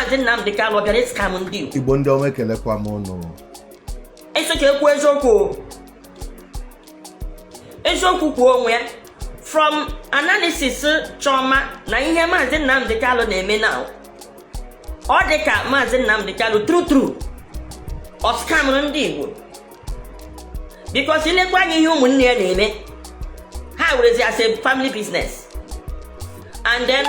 Maazị Nnamdi Kanu ọ bịara ịscam ndị Igbo? Igbo ndị ọma, ekelekwa m ụnụ. Eso ka ekwu eziokwu o. Eziokwu kwuo onwe ya. From analysis Chioma na ihe Maazị Nnamdi Kanu na-eme now, ọ dị ka Maazị Nnamdi Kanu true true ọ scamụrụ ndị Igbo, because ilekwa anya ihe ụmụnne ya na-eme, ha werezi as a family business, and then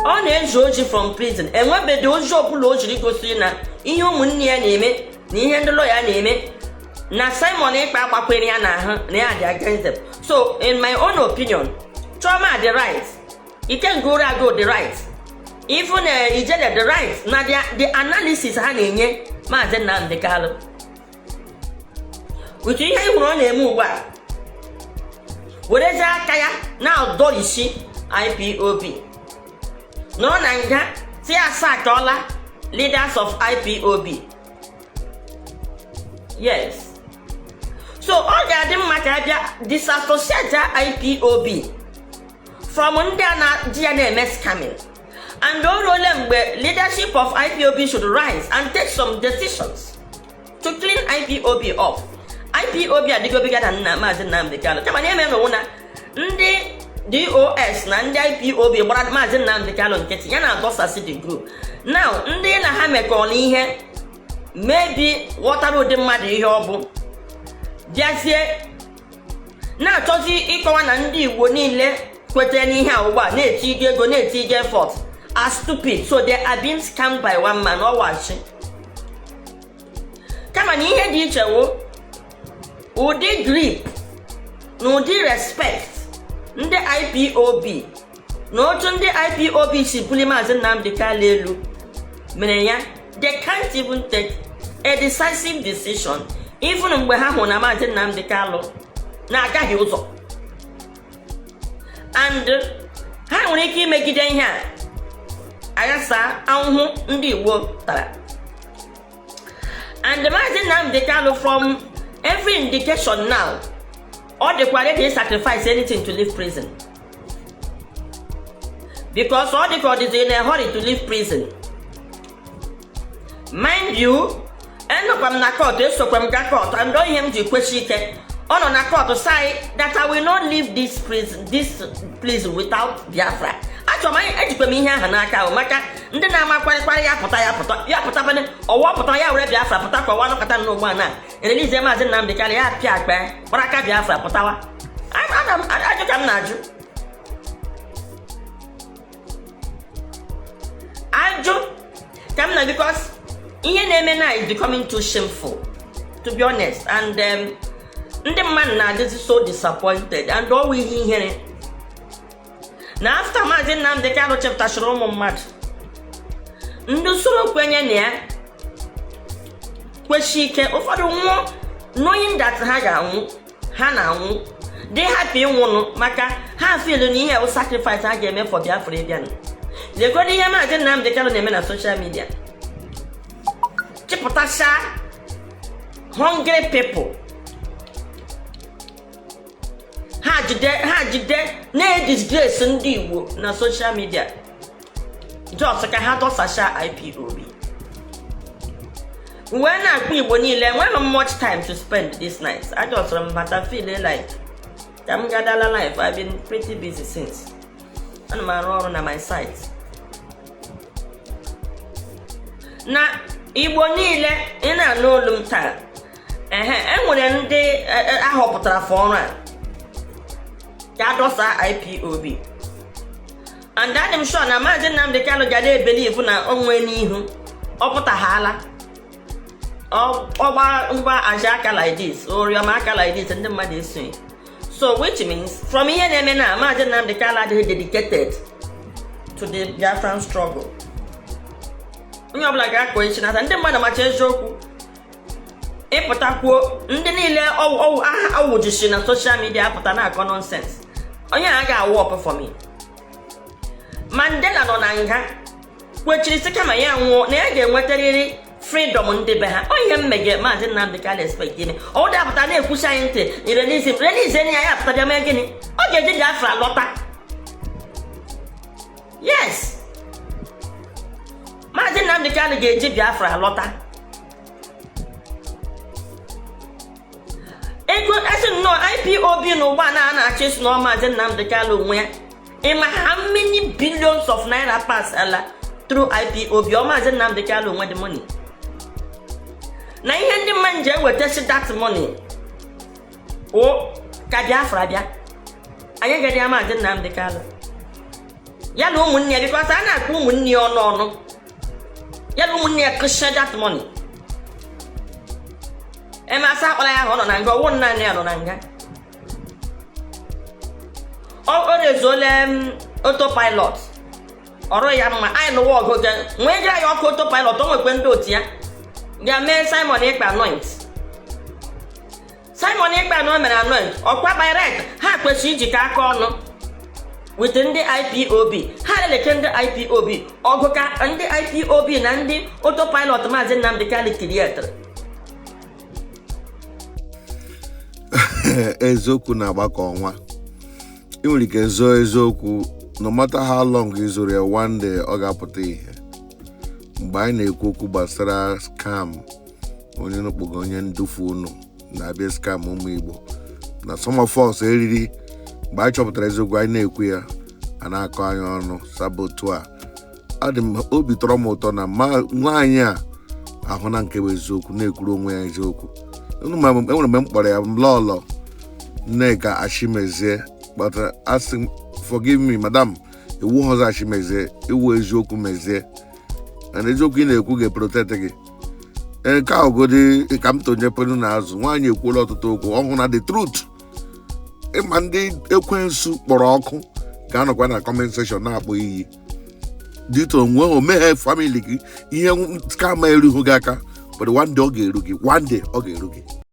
ọ na-ezu ozi from prison. Enwebeghị ozi ọbụla o jiri gosiri na ihe ụmụnne ya na-eme na ihe ndị lọya na-eme na Simon Ekpa agbakwere ya n'ahụ na ya dị against them. So in my own opinion, Chioma dị right, Ikenga Urago dị right, even Ijele dị right na the analysis ha na-enye Maazị Nnamdi Kanu with ihe ị hụrụ ọ na-eme ugbu a, werezie aka ya na-adọrisi IPOB, nọrọ na nga si ya sackọla leaders of IPOB. Yes, so ọ ga-adị mma ka abịa disassociate IPOB from ndị a na-ji ya na-eme scamming, and o ruole mgbe leadership of IPOB should rise and take some decisions to clean IPOB up. IPOB adịgo bigger than nna Maazị Nnamdi Kanu, kama na eme n'onwe na ndị DOS na ndị IPOB gbara Maazị Nnamdi Kanu nkịtị ya na-adọsasị the group. Now ndị na ha mekọrọ ihe maybe ghọtara ụdị mmadụ ihe ọ bụ, bịazie na-achọzi ịkọwa na ndị Igbo niile kwetara n'ihe a ugbu a na-eti ego, na-eti ego effort are stupid, so they are being scammed by one man. Ọwachi kama na ihe dị iche wo ụdị grip na ụdị respect ndị IPOB na otu ndị IPOB si buli Maazị Nnamdi Kanu elu mere ya they can't even take a decisive decision, even mgbe ha hụrụ na Maazị Nnamdi Kanu na-agaghị ụzọ and ha nwere ike imegide ihe a aghasa ahụhụ ndị Igbo tara. And Maazị Nnamdi Kanu, from every indication now, ọ dịkwa ready sacrifice anything to leave prison, because ọ dịka ọ dịzi in a hurry to leave prison. Mind you, enọkwa m na court, esokwa m ga court, and ihe m ji kwesị ike ọ nọ na court say that I will not leave this prison, this prison without Biafra. Achọrọ m ejikwa m ihe ahụ n'aka ahụ maka ndị na-ama kwarịkwarị ya pụta, ya pụta, ya pụta bane ọwa pụta ya were Biafra pụta ka ọwa nọkọta n'ugbu a na erelize Maazị Nnamdi Kanu ya pịa akpa ya gbara aka Biafra pụtawa. Ana m ajụ ka m na-ajụ ajụ ka m na, because ihe na-eme na is becoming too shameful, to be honest, and ndị mmadụ na-adịzi so disappointed, and ọwụ ihe ihere na after Maazị Nnamdi Kanu chepụtachara ụmụ mmadụ, ndị usoro kwenye na ya kwesị ike, ụfọdụ nwụọ knowing that ha ga-anwụ, ha na-anwụ dị happy ịnwụnụ maka ha feel na ihe bụ sacrifice ha ga-eme for Biafra ịbịanụ. Legodo ihe Maazị Nnamdi Kanu na-eme na social media, chịpụtacha hungry people, ha jide na-edisgrace ndị Igbo na social media just ka ha dọsacha IPOB. Wee na-akpọ Igbo niile, enweghị m much time to spend this night. I just m bata, feel like ka m gadala life. I've been pretty busy since. Ana m arụ ọrụ na my site. Na Igbo niile ị na-anụ olu m taa, ehe, enwere ndị ahọpụtara for ọrụ a ka adọsa IPOB, and adị m sure na Maazị Nnamdi Kanu ga na-ebelieve na o nwee n'ihu ọ pụtaghala ọgba ngwa aja aka like this, oriọma aka like this, ndị mmadụ esonye. So which means from ihe na-eme na Maazị Nnamdi Kanu adịghị dedicated to the Biafran struggle. Onye ọbụla ga-akọ echi nata ndị mmadụ macha eziokwu ịpụtakwuo, ndị niile ọwụjisi na social media apụta na-akọ nonsense, onye a ga-awụ up for me. Mandela nọ na nga kwechiri sị kama ya nwụọ na ya ga-enwetarịrị freedom ndị be ha. Ọ ihe mmege Maazị Nnamdi Kanu expect ime, ọ dị apụta na-ekwusi anyị ntị, release, release ya, ya apụta bịa mee gịnị? Ọ ga-eji Biafra lọta. Yes. Maazị Nnamdi Kanu ga-eji Biafra lọta. Ego asị nnọọ IPOB na ụgbọ a na-achọ isi na Maazị Nnamdi Kanu onwe ya. Ịma how many billions of naira pass ala through IPOB? Ọ Maazị Nnamdi Kanu onwe the money na ihe ndị mmadụ ji ewetasi that money o ka Biafra bịa. Anyị gara ya Maazị Nnamdi Kanu ya na ụmụnne ya, because a na-akpọ ụmụnne ya ọnụ ọnụ, ya na ụmụnne ya kụsie that money. Emasa akpara ya ahụ, ọ nọ na nga. Ọwụ naanị ya nọ na nga. O rezuola autopilot ọrụ ya mma. Anyị nụwa ọgụ ga nwee gara ya ọkụ autopilot. O nwekwe ndị otu ya ga mee Simon Ekpa anoint. Simon Ekpa na o mere anoint ọkwa by right. Ha kwesịrị ijikọ aka ọnụ with ndị IPOB. Ha leleke ndị IPOB ọgụ ka ndị IPOB na ndị autopilot Maazị Nnamdi Kanu createre. Eziokwu na-agbakọ ọnwa. Ị nwere ike zoo eziokwu, no matter how long ị zoro ya, one day ọ ga-apụta ihe. Mgbe anyị na-ekwu okwu gbasara scam, onye nukpụga onye ndufu unu na-abịa scam ụmụ Igbo na some of us eriri. Mgbe anyị chọpụtara eziokwu, anyị na-ekwu ya, a na-akọ anyị ọnụ sabotu. A adị m obi tọrọ m ụtọ na nwaanyị a ahụ na nke bụ eziokwu, na-ekwuru onwe ya eziokwu. Unu ma enwere mgbe m kpọrọ ya Lọlọ Nneka Ashimezie, kpatara asị m, "Forgive me, madam, iwu ọzọ Ashimezie, iwu eziokwu mezie na eziokwu ị na-ekwu ga-eprotect gị." Ee, nke ahụ godi ka m tonyepenu n'azụ. Nwaanyị ekwuola ọtụtụ okwu ọhụụ na the truth. Ịma ndị ekwensu kpọrọ ọkụ ga-anọkwa na comment section na-akpọ iyi dịtụ onwe omeghe family gị ihe scam erughị gị aka, but one day ọ ga-eru gị, one day ọ ga-eru gị.